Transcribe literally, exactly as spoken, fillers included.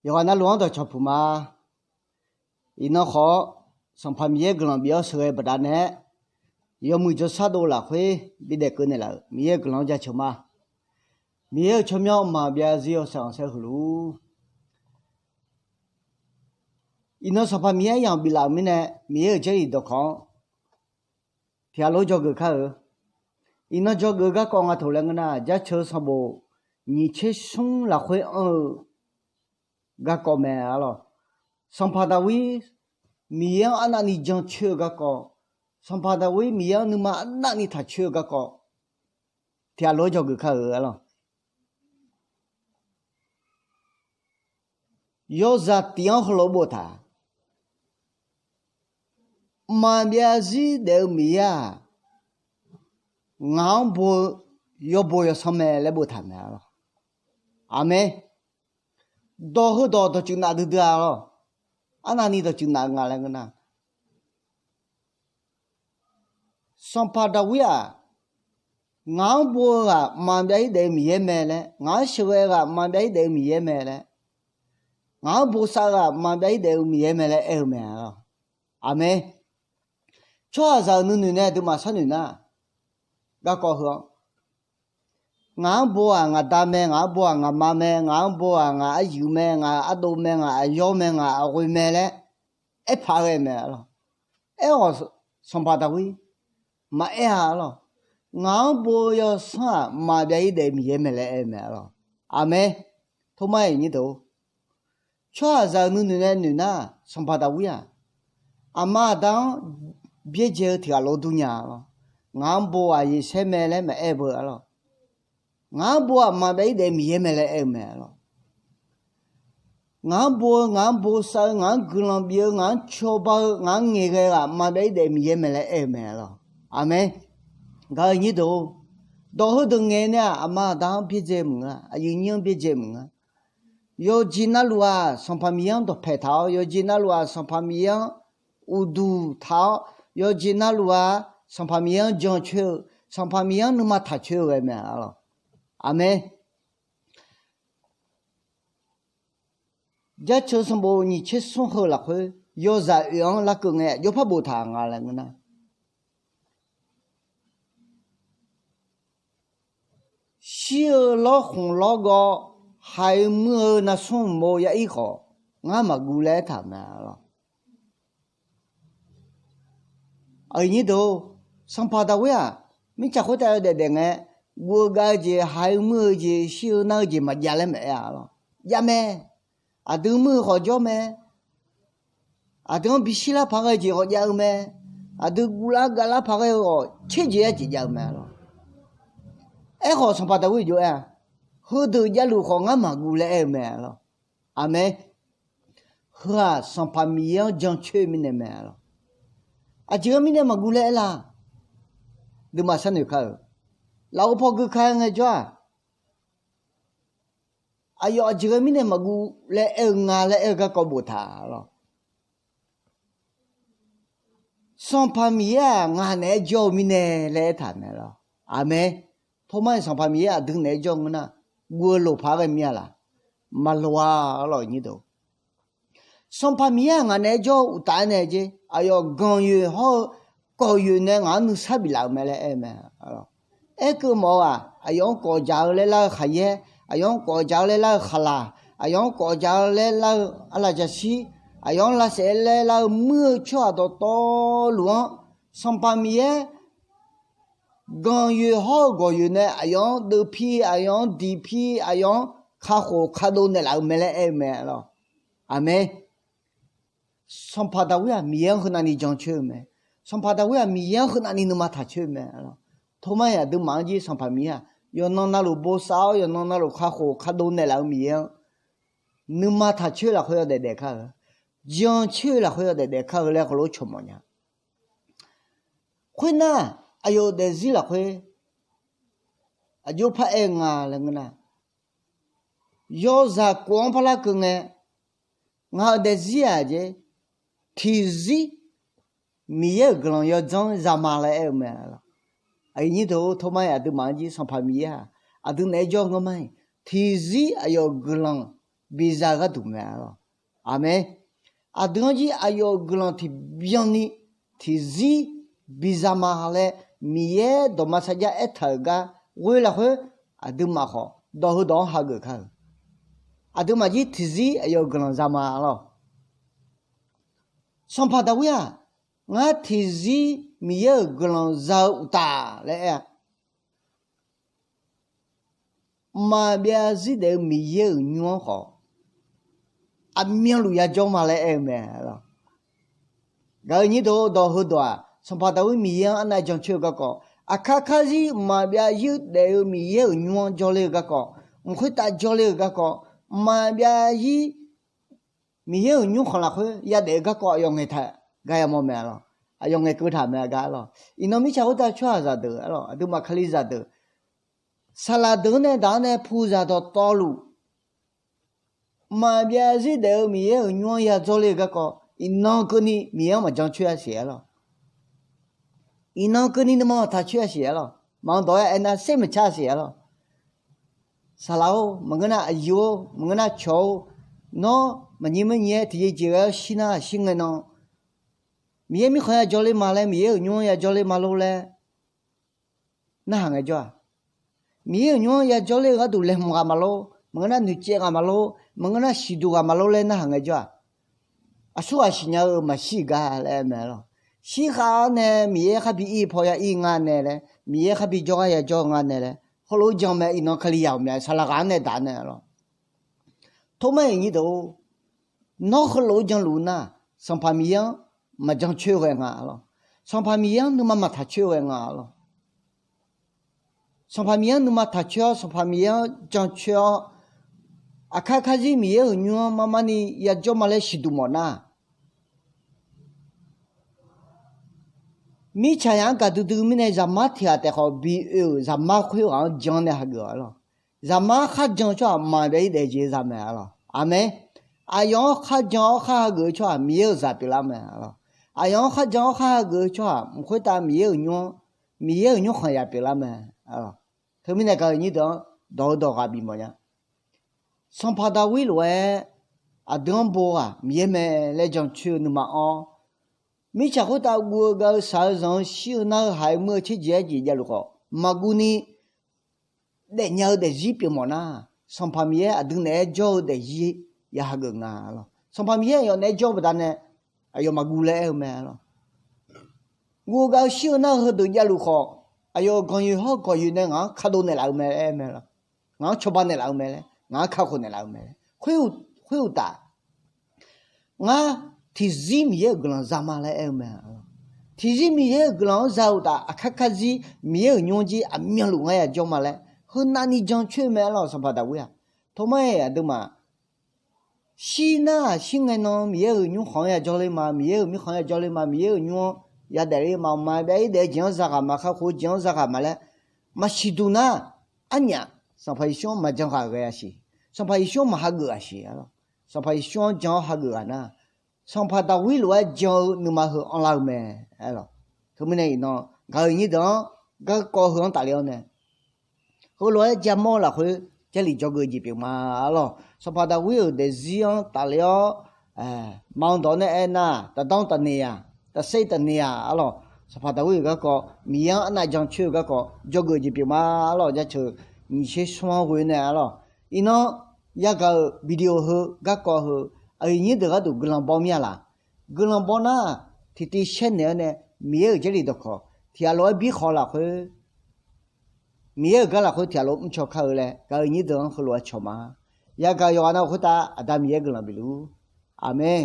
Yawqghaq navluf-anr dawqcawq puq ma. Iqnan khawf-awr, Sanqpaq Miqyaer guiqlanq bif-awr sheuqghae baqdanae, yawmuiq jawrshar dov lafkhoer bidaef keuv naeqlaf-euq Miqyaer-euq guiqlanq-anr jaceuq ma. Miqyaer-euq tsawrmyanr mqmaq byav zarzir yawshaef khanqsaer heulof-ur. Iqnan Sanqpaq Miqyaer aryamq biflaf-euq mirnae, Miqyaer-euq jarlif dawqkawq-anr tiqghaq lof-aer dzawgeuf kar-eu. Iqnan dzawgeuf garkawv nga toq laer ngeur nar, Jaceuq sanqbof nyiq tser smr lafkhoer anr-eu garkawv mae arlawq. Sanqpaq Daqwir Miqyaer-anr arnavni jancoer-eu garkawv, Sanqpaq Daqwir Miqyaer-anr nuima arnavni taqcoer-eu garkawv, tiqghaq lof-aer dzawgeuf kar-euq arlawq. Yawzaq tif-anr heulof-aer boftaq, mqmaq byav zarzir daef-eu Miqyaer-aq, ngaq-anr bo-eu yawbo yawsanr mae laer boftaq mae arlawq. Aqmeq. Dawq heudawq dawqtsuif naf duidui-a arlawq. Arnavni dawqtsuif naf-eu nga laer ngeur nar, Sanqpaq Daqwir-aq, ngaq-anr bo-eu ghaq mqmaq byav zarzir daef-eu Miqyaer mae laer, ngaq-anr sheuqghae ghaq mqmaq byav zarzir daef-eu Miqyaer mae laer, ngaq-anr bosav-eu ghaq mqmaq byav zarzir daef-eu Miqyaer mae laer aer-eu mae arlawq. Aqmeq. Tsawrhaqzaq-euq nuinoeq nae aqduimaf sharnoeq nar, garkawv heu-anr, ngaq-anr bo-aq ngaq da mae, ngaq-anr bo-aq ngaq ma mae, ngaq-anr bo-aq ngaq aryiq mae, ngaq ardov mae, ngaq aqyawr mae, ngaq aqghoe mae laer aerpaq ghae mae arlawq. Aerkhawf, Sanqpaq Daqwir maqaer-a arlawq. Ngaq-anr bo-eu yawsanr-aq, mqmaq byav zarzir daef-eu Miqyaer mae laer aer-eu mae arlawq. Aqmeq. Tormar-iq nyir deuq-or, tsawrhaqzaq-euq nuinoeq nae noeq nar, Sanqpaq Daqwir-aq, aqma aqda-anr byaerdzae-eu tiqghaq lof dur nya arlawq. Ngaq-anr bo-aq Yeqsaer mae laer maqaer beu arlawq. Ngaq-anr bo-aq mqmaq byav zarzir daef-eu Miqyaer mae laer aer-eu mae arlawq. Ngaq-anr bo-eu, ngaq-anr bosav-eu, ngaq-anr guiqlanq bif-eu, ngaq-anr cawba-eu, ngaq-anr ngaeqghae ghaq mqmaq byav zarzir daef-eu Miqyaer mae laer aer-eu mae arlawq. Aqmeq. Gaq-euq nyir deuq-or, dawq heudeuq ngaeq nae-aq, aqma aqda-anr byaerdzae maqngeur-a, aqyuif nyir-anr byaerdzae maqngeur-a. Yawqjeq navluf-aq, Sanqpaq Miqyaer-anr dawqpaeq taq-awr, yawqjeq navluf-aq, Sanqpaq Miqyaer-anr uqduq taq-awr, yawqjeq navluf-aq, Sanqpaq Miqyaer-anr jancoer-eu, Sanqpaq Miqyaer-anr nuima taqcoer-eu ghae mae arlawq. Aqmeq. Jaceuq sanqbof nyiq tser smr heu lafkhoer yawzaq oeq-anr larkeuv ngae aqjox par boftaq nga laer ngeur nar, shir-eu lawrkhmq lawrgawv, haiq-eu muir-eu narsmr mqmov ya ir khawf, ngar maqguv laer aertaq mae arlawq. Aqyuif nyir deuq-or, Sanqpaq Daqwir-aq, mirtsaq khoertav yawdaef daef ngae, guv-eu gav-eu jeq, haiq-eu muir-eu jeq, shir-eu nar-eu jeq maqjav laer maqaer-a arlawq. Jav mae. Aqdui muir-eu khawf jawr mae. Aqdui-anr bishir lar paq ghae-eu jeq khawf jav-eu mae. Aqdui guvlar gavlar paq ghae-eu khawf tser jeq-aer jeq jav-eu mae arlawq. Aerkhawf, Sanqpaq Daqwir jov-aer-a, heudeuq javluf khawf ngar maqguv laer aer-eu mae arlawq. Aqmeq. Heu-aq Sanqpaq Miqyaer-anr jancoer-eu mirnae mae arlawq. Aqjeq ghae mirnae maqguv laer aer la? Nuima sharnoeq kar-euq. Lafov paw gui ka-aer ngaejawr-aq, aqyawf aqjeq ghae mirnae maqguv laer aer-eu nga laer aer-eu garkawv boftaq arlawq. Sanqpaq Miqyaer-aq ngaq naeq-aer jawr-eu mirnae laer aertaq mae arlawq. Aqmeq. Tormar-iq Sanqpaq Miqyaer aqdui naeq-aer jawr-eu ngeur nar, guv-eu loqpaq-aer ghae mir-a laq? Maqloq-a arlawq nyir deuq. Sanqpaq Miqyaer-aq ngaq naeq-aer jawr-eu uqtaf-aer nae jer, aqyawf ganqyoeq hawr-eu kawqyoeq nae ngaq-anr nuisar biflaf-euq mae laer aer-eu mae. Aerkeuv mawf-eu-aq, aqyawf-anr kawf dzaq-eu laer lar-eu khaqyaer, aqyawf-anr kawf dzaq-eu laer lar-eu khaqlaq, aqyawf-anr kawf dzaq-eu laer lar-eu arlaqjaqshir, aqyawf-anr lavsaef laer lar-eu muir-eu tsawrhaq dawqtawvluf-anr, Sanqpaq Miqyaer ganqyoeq hawr-eu gawqyoeq nae aqyawf-anr deuvpir, aqyawf-anr diqpir, aqyawf-anr kakhof kadov naeqlaf-euq mae laer aer-eu mae arlawq. Aqmeq. Sanqpaq Daqwir-aq Miqyaer-anr heunavni jancoer-eu mae. Sanqpaq Daqwir-aq Miqyaer-anr heunavni nuima taqcoer-eu mae arlawq. Tormar-iq aqduimaf-anr jir Sanqpaq Miqyaer-aq yawqnan navluf bosav-awr yawqnan navluf kakhof kadov naeqlaf-eu Miqyaer-anr nuima taqcoer-eu lafkhoer yawdaef daef kar-eu, jancoer-eu lafkhoer yawdaef daef kar-eu laer heulof-aer cawq mawf nya. Khoernar, aqyawf-euq daefzir lafkhoer aqjox par aer-eu nga laer ngeur nar, yawzaq kof-anr par larkeuv ngae, ngaq-euq daefzir-aq jeq, tiqzir Miqyaer-euq guiqlanq yawdzanr zama laer aer-eu mae. Aqyuif nyir deuq-or, tormar-iq aqduimaf-anr jir Sanqpaq Miqyaer-aq aqdui naeq-aer jawr-eu ngeur mar-iq, tiqzir aqyawf-euq guiqlanq biza-eu gharduq mae lawq. Aqmeq. Aqdui-anr jir aqyawf-euq guiqlanq tiqbyan ni tiqzir biza ma laer, Miqyaer dawqma sarjax aertaq-euq gar ghoe lafkhoer, aqduimaf khawf dawq heudawq-anr hageuf kar-euq. Aqduimaf jir tiqzir aqyawf-euq guiqlanq za ma lawq. Sanqpaq Daqwir-aq, ngar tiqzir Miqyaer-euq guiqlanq za-eu uqtaf laer aer-a. Mqmaq byav zir daef-eu Miqyaer-euq nymr-anr khawf, aqmyanluf yajawr ma laer aer-eu mae lawq. Gaq-eu nyir deuq, dawq heudawq-aq, Sanqpaq Daqwir Miqyaer-anr arnav jancoer-eu garkawv, aqkar karzir mqmaq byav zir daef-eu Miqyaer-euq nymr-anr jawrler-eu garkawv, mq khoertav jawrler-eu garkawv, mqmaq byav zir Miqyaer-euq nymr khanq lafkhoer yadaef-eu garkawv aqyawf ngaeqtaq gar yamawr mae lawq. Aqyawf ngaeqkeuv taq mae gar lawq. Iqnan mirtsaq khoertav tsawrhaqzaq deuq lawq, aqduimaf kalizaq deuq, saqlaq deuq-anr nae daq-anr nae puzaq dawqtawvluf, mqmaq byav zir daef-eu Miqyaer-euq nymr-anr yajawrler-eu garkawv, iqnan keuvni Miqyaer-anr maqjan coer-a siq-aer lawq. Iqnan keuvni nuima maqtaq coer-a siq-aer lawq. Maqanr dawq-aer aernar, ser maqcar siq-aer lawq. Saqlaq-or, maqngeur nar aqyuif-or, maqngeur nar cawq-or, nawr maqnyir maqnyir-aer tiqjeq jeq ghae-awr shir nar, shir ngae nan, Miqyaer mirkhanq yajawrler ma laer, Miqyaer-euq nymr-anr yajawrler ma lor laer narhaq ngaejawr-aq, Miqyaer-euq nymr-anr yajawrler-eu gharduq laeqhmq ghaq maqlor, maqngeur nar noeqcaev ghaq maqlor, maqngeur nar siqduq ghaq maqlor laer narhaq ngaejawr-aq, aqsurghaq siqnya-eu maqshir gar laer aer mae lawq. Shirkhav-anr nae Miqyaer khar bi ir paw ya ir nga nae laer, Miqyaer khar bi jawrgar yajawr-eu nga nae laer, heulof-aer jan mae. Iqnan Kalizaq-euq mae, saqlaq ghaq-anr nae daq nae lawq. Tormar-iq nyir deuq-or, nawr heulof-aer janluf nar, Sanqpaq Miqyaer-anr maqjan coer ghae nga lawq. Sanqpaq Miqyaer-anr nuima maqtaq coer ghae nga lawq. Sanqpaq Miqyaer-anr nuima taq coer-awr, Sanqpaq Miqyaer-anr jan coer-awr, aqkar karzir Miqyaer-euq nymr-anr mar mar ni yajawr ma laer siqduq mawf nar, mirtsaq yaq-anr gaqdui dui mirnae zaqmar tiq ghaq taef khawf bi oe-euq zaqmar khoerghaq-anr jan nae hageuf-a lawq. Zaqmar kharjan-eu tsawrhaq mqmaq byav-ir daef-eu jeq za mae-a lawq. Aqmeq. Aqyawf-anr kharjan-awr khar hageuf-eu tsawrhaq Miqyaer-euq zaq pyeuflar mae-a lawq. Aqyawf-anr kharjan-awr khar hageuf-eu tsawrhaq mq khoertav Miqyaer-euq nymr-anr, Miqyaer-euq nymrkhanq yaq pyeuflar mae-a lawq. Teumirnae gaq-eu nyir deuq-anr dawq-eu dawq ghaq bif mawf nya. Sanqpaq Daqwir lof-aer aqdui-anr bo-eu ghaq Miqyaer mae laer jan coer-eu nuima-anr, mirtsaq khoertav guv-eu gav-eu shaq-eu zanq-eu shir-eu nar-eu haiq-eu muir-eu tserjeq-aer jeq javluf khawf maqguv ni daefnya-eu daefzir pyeuf mawf nar, Sanqpaq Miqyaer aqdui naeq-aer jawr-eu daefzir ya hageuf nga lawq. Sanqpaq Miqyaer aqyawf naeq-aer jawr-eu baqdanae aqyawf maqguv laer aer-eu mae lawq. Guv-eu gav-eu shir-eu nar-eu heudeuq javluf khawf, aqyawf-euq ganqyoeq hawr gawqyoeq nae ngaq-anr kadov naeqlaf-eu mae laer aer-eu mae lawq. Ngaq-anr cawba naeqlaf-eu mae laer, ngaq-anr kakhof naeqlaf-eu mae laer. Khoeruqtaf, ngar tiqzir Miqyaer-euq guiqlanq za ma laer aer-eu mae. Tiqzir Miqyaer-euq guiqlanq-anr za-eu uqtaf, aqkar karzir Miqyaer-euq nymr jir aqmyanluf ngar yajawr ma laer, heunav ni jan coer-eu mae-a lawq. Sanqpaq Daqwir-aq, tormar-iq aqduimaf shir nar-aq shir ngae nan Miqyaer-euq nymrkhanq-anr yajawr ler ma, Miqyaer-euq mirkhanq-anr yajawr ler ma, Miqyaer-euq nymr-anr yadaef ler ma, mqmaq byav-ir daef-eu jeq-anr za ghaq ma, kakhof-eu jeq-anr za ghaq ma laer maqsiq duq nar, arnyaf Sanqpaq Yeqsur-anr maqjan ghaq ghae-a siq. Sanqpaq Yeqsur-anr maqhageuf-aq siq-a lawq. Sanqpaq Yeqsur-anr jan-awr hageuf ghaq nar, Sanqpaq Daqwir lof-aer jan-eu nuima heu anrlar-eu mae-a lawq. Teumirnae iqnan gaq-eu nyir deuq-anr garkawv heu-anr tafler-awr nae, heulof-aer jamawr-eu lafkhoer Jarlif dzawgeuf jeq pyeuf ma-a lawq. Sanqpaq Daqwir-euq daefzir-anr tafler-awr, maqanr dawq nae aernar, taqdanr taqnaeq yaq, taqser taqnaeq yaq-a lawq. Sanqpaq Daqwir-euq garkawv, Miqyaer-anr arnav jan coer-eu garkawv dzawgeuf jeq pyeuf ma-a lawq. Jaceuq nyiq tser smr-anr ghoe nae-a lawq. Iqnan yagaq-euq video heu garkawv heu aqyuif nyir deuq gharduq guiqlanq baw mir-a laq? Guiqlanq baw nar, tiqtiv shaer naeq-awr nae Miqyaer-euq Jarlif dawqkawq tiqghaq lof-aer birkhawf lafkhoer, Miqyaer-euq gar lafkhoer tiqghaq lof mrcaw kar-eu laer gaq-eu nyir deuq-anr heulof-aer cawq ma. Yagaq yawqghaq nav khoertav Aqda Miqyaer guiqlanq bifluf-ur. Aqmeq.